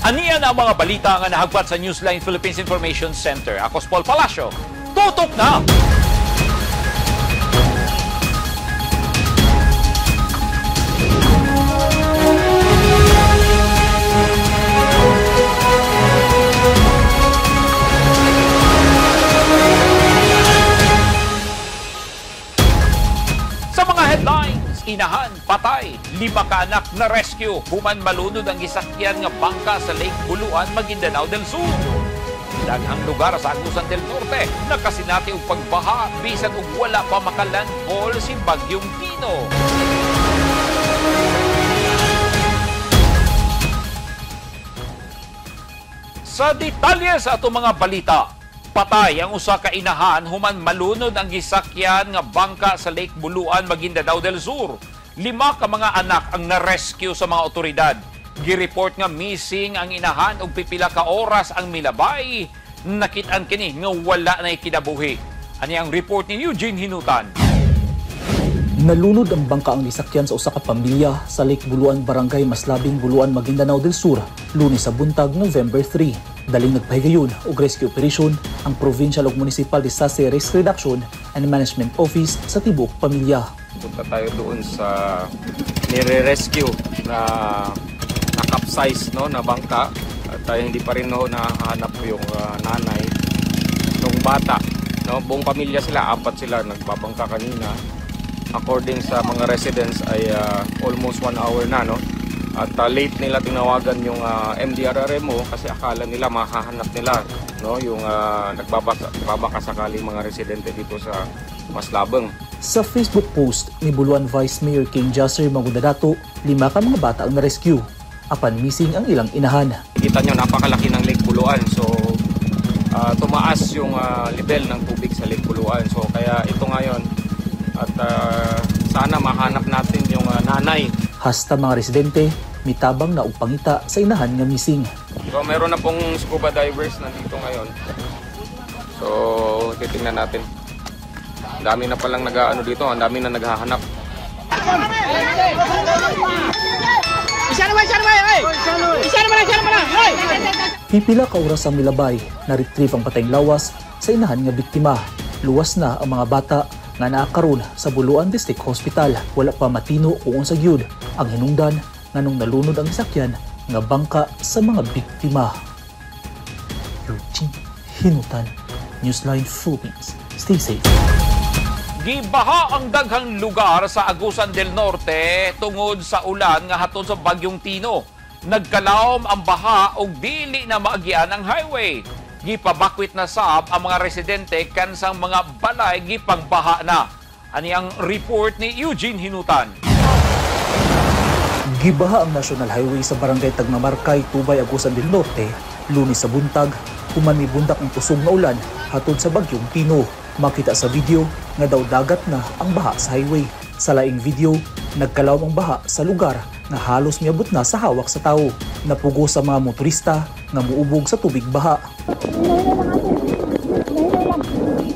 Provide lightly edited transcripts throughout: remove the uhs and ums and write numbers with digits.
Aniya na ang mga balita nga nahagpat sa Newsline Philippines Information Center. Ako si Paul Palacio. Tutok na! Sa mga headlines, inahan, patay, 5 ka anak na rescue, human malunod ang gisakyan nga bangka sa Lake Buluan, Maguindanao del Sur. Daghang lugar sa Agusan del Norte nakasinati og pagbaha bisan og wala pa makalandfall si Bagyong Tino. Sa detalye sa atong mga balita, patay ang usa ka inahan human malunod ang gisakyan nga bangka sa Lake Buluan, Maguindanao del Sur. 5 ka mga anak ang na-rescue sa mga otoridad. Gi-report nga missing ang inahan og pipila ka oras ang milabay. Nakit-an kini nga wala na kinabuhi. Ani ang report ni Eugene Hinutan. Nalunod ang bangka ang gisakyan sa usa ka pamilya sa Lake Buluan, Barangay Maslabing, Buluan, Maguindanao del Sur, Lunes sa buntag, November 3. Daling nagpahigayon og rescue operation ang Provincial ug Municipal Disaster Risk Reduction and Management Office sa tibuok pamilya. Punta tayo doon sa nire-rescue na na-capsize, no, na bangka at hindi pa rin, no, nahahanap yung nanay nung bata, no. Buong pamilya sila, 4 sila nagbabangka kanina. According sa mga residents ay almost 1 hour na, no. At late nila tinawagan yung MDRRMO kasi akala nila mahahanap nila, no, yung nagbabaka sakaling mga residente dito sa Maslabeng. Sa Facebook post ni Buluan Vice Mayor King Jasser Mangudadatu, 5 ka mga bata ang na-rescue apan missing ang ilang inahan. Kita nyo, napakalaki ng Lake Buluan. So tumaas yung level ng tubig sa Lake Buluan. So kaya ito ngayon at sana mahanap natin yung nanay. Hasta mga residente, mitabang na og pangita sa inahan nga missing. So meron na pong scuba divers nandito ngayon. So titingnan natin. Ang dami na palang nag-aano dito, ang dami na naghahanap. Pipila ka oras ang milabay na retrieve ang patayng lawas sa inahan nga biktima. Luwas na ang mga bata nga naa karon sa Buluan District Hospital. Wala pa matino kung unsa gyud ang hinungdan nganong nalunod ang gisakyan nga bangka sa mga biktima. Eugene Hinutan, Newsline Philippines. Stay safe. Gibaha ang daghang lugar sa Agusan del Norte tungod sa ulan nga hatod sa Bagyong Tino. Nagkalawom ang baha og dili na maagian ang highway. Gipabakwit na sab ang mga residente kansang mga balay gipangbaha na. Ani ang report ni Eugene Hinutan. Gibaha ang National Highway sa Barangay Tagmamarkay, Tubay, Agusan del Norte, Lunes sa buntag, human mibundak ang kusog nga ulan hatod sa Bagyong Tino. Makita sa video nga daw dagat na ang baha sa highway. Sa laing video, nagkalawom ang baha sa lugar nga halos miabot na sa hawak sa tawo. Napugo sa mga motorista nga muubog sa tubig baha.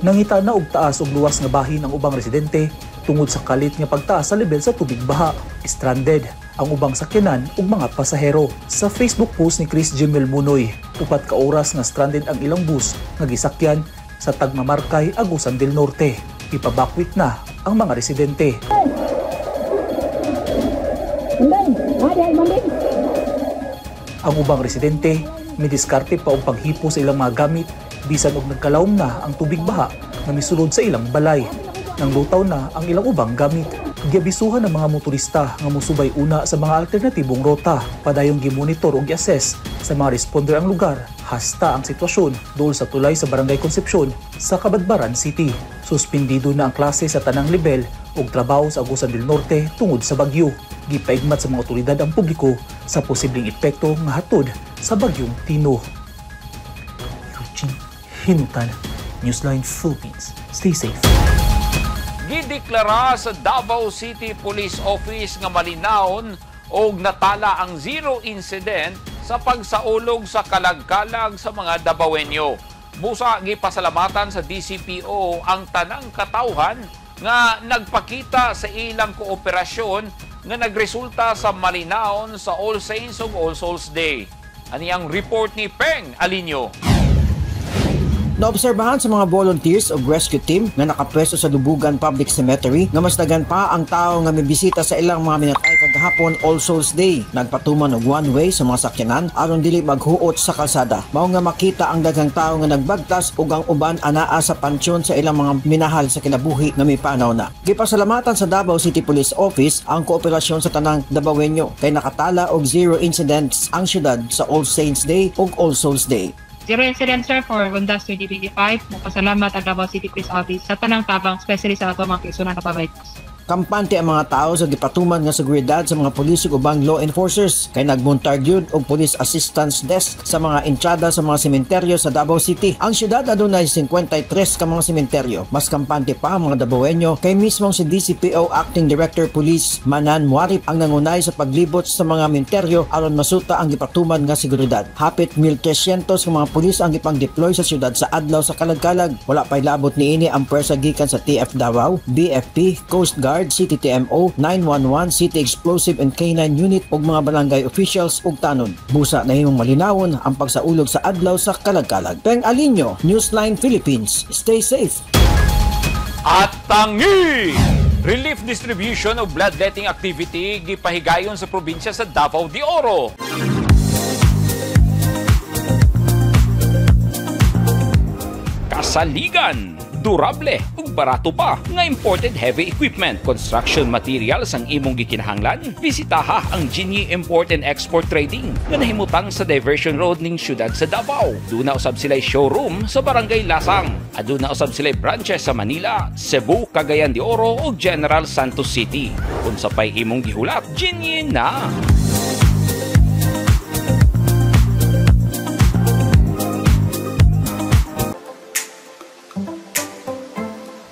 Nangita na og taas og luwas nga bahin ang ubang residente tungod sa kalit nga pagtaas sa level sa tubig baha. Stranded ang ubang sakyanan ug mga pasahero. Sa Facebook post ni Chris Jimel Munoy, 4 ka oras nga stranded ang ilang bus nga gisakyan sa Tagmamarkay, Agusan del Norte. Ipabakwit na ang mga residente. Ang ubang residente midiskarte pa og paghipo sa ilang mga gamit bisan og nagkalawom na ang tubig baha nga misulod sa ilang balay. Nang lutaw na ang ilang ubang gamit. Giabisuhan ang mga motorista nga mosubay una sa mga alternatibong rota. Padayong gimonitor og gi-assess sa mga responder ang lugar hasta ang sitwasyon duol sa tulay sa Barangay Concepcion sa Cabadbaran City. Suspindido na ang klase sa tanang lebel og trabaho sa Agusan del Norte tungod sa bagyo. Gipaigmat sa mga otoridad ang publiko sa posibleng epekto nga hatod sa Bagyong Tino. Eugene Hinutan, Newsline Philippines. Stay safe. Gideklara sa Davao City Police Office nga malinawon og natala ang zero incident sa pagsaulog sa kalagkalag sa mga Dabawenyo. Busa gipasalamatan sa DCPO ang tanang katawhan nga nagpakita sa ilang kooperasyon nga nagresulta sa malinawon sa All Saints ug All Souls Day. Ani ang report ni Peng Alinio. Naobserbahan sa mga volunteers o rescue team nga nakapwesto sa Lubugan Public Cemetery nga mas daghan pa ang tao nga mibisita sa ilang mga minatay kagahapon, All Souls Day. Nagpatuman og one way sa mga sakyanan aron dili maghuot sa kalsada. Mao nga makita ang daghang tao nga nagbagtas ug ang uban anaa sa pansyon sa ilang mga minahal sa kinabuhi nga mipanaw na. Gipasalamatan sa Davao City Police Office ang kooperasyon sa tanang Dabawenyo kay nakatala og zero incidents ang syudad sa All Saints Day ug All Souls Day. Zero incident, sir, for Undas 2025. Magpasalamat ang Davao City Police Office sa tanang tabang, especially sa ato mga kaigsuonan nga pabaytos. Kampante ang mga tao sa gipatuman nga seguridad sa mga pulis ug ubang law enforcers kay nagmontar gyud og police assistance desk sa mga entrada sa mga sementeryo sa Davao City. Ang syudad adunay 53 ka mga sementeryo. Mas kampante pa ang mga Dabawenyo kay mismong si DCPO Acting Director Police Manan Muarip ang nangunay sa paglibot sa mga menteryo aron masuta ang gipatuman nga seguridad. Hapit 1,300 ka mga pulis ang gipang-deploy sa syudad sa adlaw sa kalagkalag. Wala pa'y labot niini ang pwersa gikan sa TF Davao, BFP, Coast Guard, CTTMO, 911, City Explosive and K9 Unit ug mga barangay officials ug tanod. Busa nahimong malinawon ang pagsaulog sa adlaw sa kalagkalag. Peng Alinio, Newsline Philippines. Stay safe. At tangi! Relief distribution of bloodletting activity gipahigayon sa probinsya sa Davao de Oro. Kasaligan, durable ug barato pa nga imported heavy equipment, construction materials ang imong gikinahanglan. Bisitaha ang Genie Import and Export Trading nga nahimutang sa Diversion Road ning syudad sa Davao. Duna usab sila showroom sa Barangay Lasang. Aduna usab sila branches sa Manila, Cebu, Cagayan de Oro ug General Santos City. Unsa pay imong gihulat, Genie na.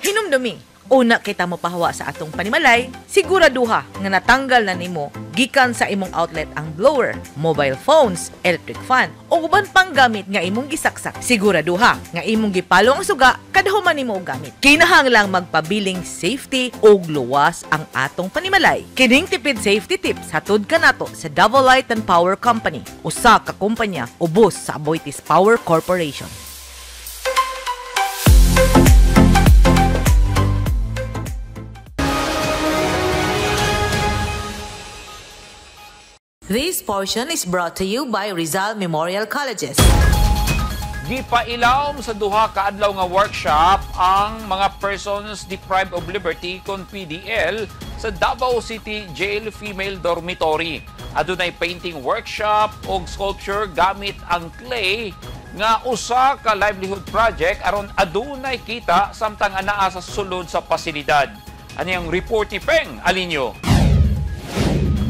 Hinumdumi, una kita mo pahawa sa atong panimalay, siguraduha nga natanggal na nimo gikan sa imong outlet ang blower, mobile phones, electric fan, o uban pang gamit nga imong gisaksak. Siguraduha nga imong gipalo ang suga kada human nimo og gamit. Kinahanglang magpabiling safety ug luwas ang atong panimalay. Kining tipid safety tips hatod kanato sa Davao Light and Power Company, usa ka kumpanya ubos sa Aboitiz Power Corporation. This portion is brought to you by Rizal Memorial Colleges. Gipailawom sa duha ka adlaw nga workshop ang mga persons deprived of liberty kon PDL sa Davao City Jail Female Dormitory. Adunay painting workshop og sculpture gamit ang clay nga usa ka livelihood project aron adunay kita samtang anaa sa sulod sa pasilidad. Ani ang report ni Peng Alinio.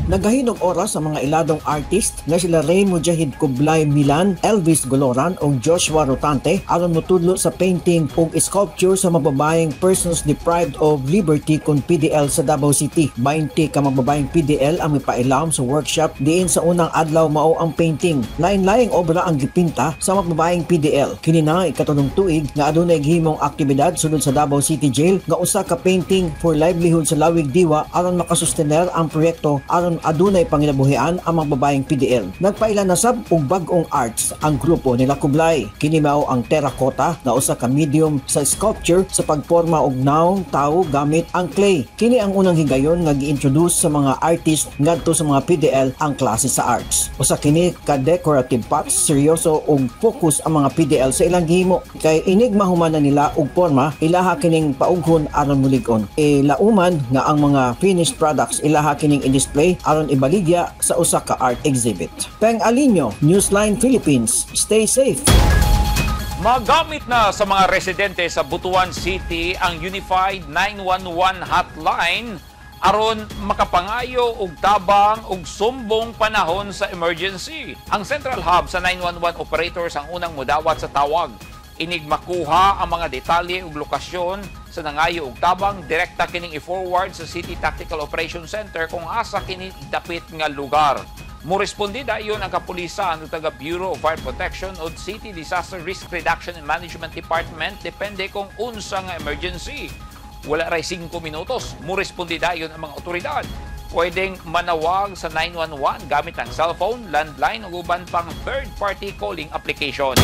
Nagahinog oras sa mga iladong artist nga sila Ray Mujahid Kublai Milan, Elvis Goloran ug Joshua Rotante aron motudlo sa painting ug sculpture sa mababaeng persons deprived of liberty kon PDL sa Davao City. 20 ka mababaeng PDL ang mipailawom sa workshop diin sa unang adlaw mao ang painting. Lain-laing obra ang gipinta sa mababaeng PDL. Kini na ikatulong tuig nga adunay gihimong aktibidad sulod sa Davao City Jail nga usa ka painting for livelihood sa lawig diwa aron makasustener ang proyekto aron adunay panginabuhian ang mga babaeng PDL. Nagpaila na sab og bag-ong arts ang grupo nila Kublai. Kini mao ang terracotta na usa ka medium sa sculpture sa pagporma og naong tawo gamit ang clay. Kini ang unang higayon nga gi-introduce sa mga artist ngadto sa mga PDL ang klase sa arts. Usa kini ka decorative pots, seryoso og focus ang mga PDL sa ilang gihimo kay inig mahuman na nila og porma, ilaha kining paughon aron mulig-on. Ilauman nga ang mga finished products ilaha kining i-display aron ibaligya sa usa ka art exhibit. Peng Alinio, Newsline Philippines. Stay safe. Magamit na sa mga residente sa Butuan City ang Unified 911 Hotline aron makapangayo og tabang og sumbong panahon sa emergency. Ang Central Hub sa 911 operators ang unang modawat sa tawag. Inig makuha ang mga detalye ug lokasyon sa nangayo og tabang, direkta kining i-forward sa City Tactical Operations Center kung asa kini dapit nga lugar. Moresponde dayon ang kapulisan o taga Bureau of Fire Protection o City Disaster Risk Reduction and Management Department depende kung unsa nga emergency. Wala ray 5 minutos, moresponde dayon ang mga otoridad. Pwedeng manawag sa 911 gamit ang cellphone, landline ug uban pang third-party calling application.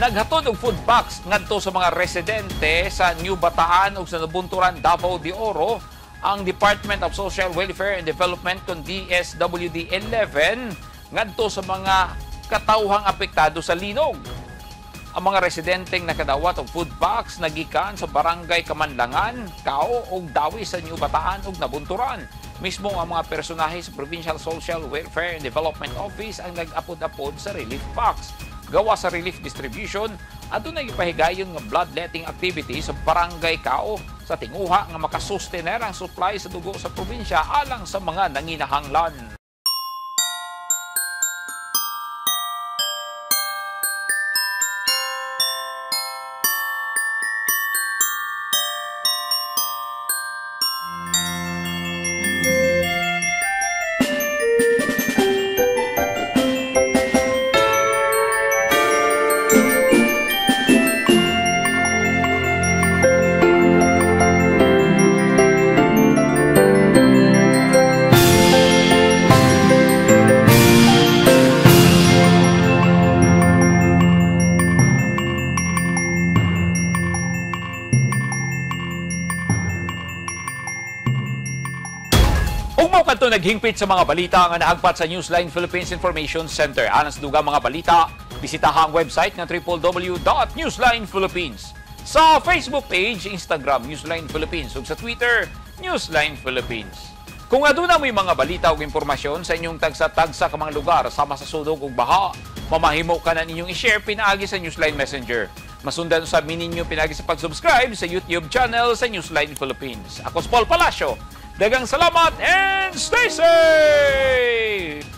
Naghatod og food packs ngadto sa mga residente sa New Bataan ug sa Nabunturan, Davao de Oro ang Department of Social Welfare and Development kon DSWD 11 ngadto sa mga katawhang apektado sa linog. Ang mga residenteng nakadawat og food packs nagikan sa Barangay Kamanlangan, Kao ug Dawi sa New Bataan ug Nabunturan. Mismo ang mga personahe sa Provincial Social Welfare and Development Office ang nag-apod-apod sa relief packs. Gawa sa relief distribution, adunay gipahigayon nga bloodletting activity sa Barangay Kao sa tinguha nga makasustener ang supply sa dugo sa probinsya alang sa mga nanginahanglan. Ugmaw kadto naghingpit sa mga balita nga nahagpat sa Newsline Philippines Information Center. Alang sa dugang mga balita, bisitaha ang website nga www.newslinephilippines. Sa Facebook page, Instagram, Newsline Philippines, ug sa Twitter, Newsline Philippines. Kung aduna mo'y mga balita ug impormasyon sa inyong tagsa-tagsa ka mga lugar sama sa sunog ug baha, mamahimo ka na ninyong i-share pinaagi sa Newsline Messenger. Masundan usab ninyo pinaagi sa pag-subscribe sa YouTube channel sa Newsline Philippines. Ako si Paul Palacio. Dagang salamat and stay safe!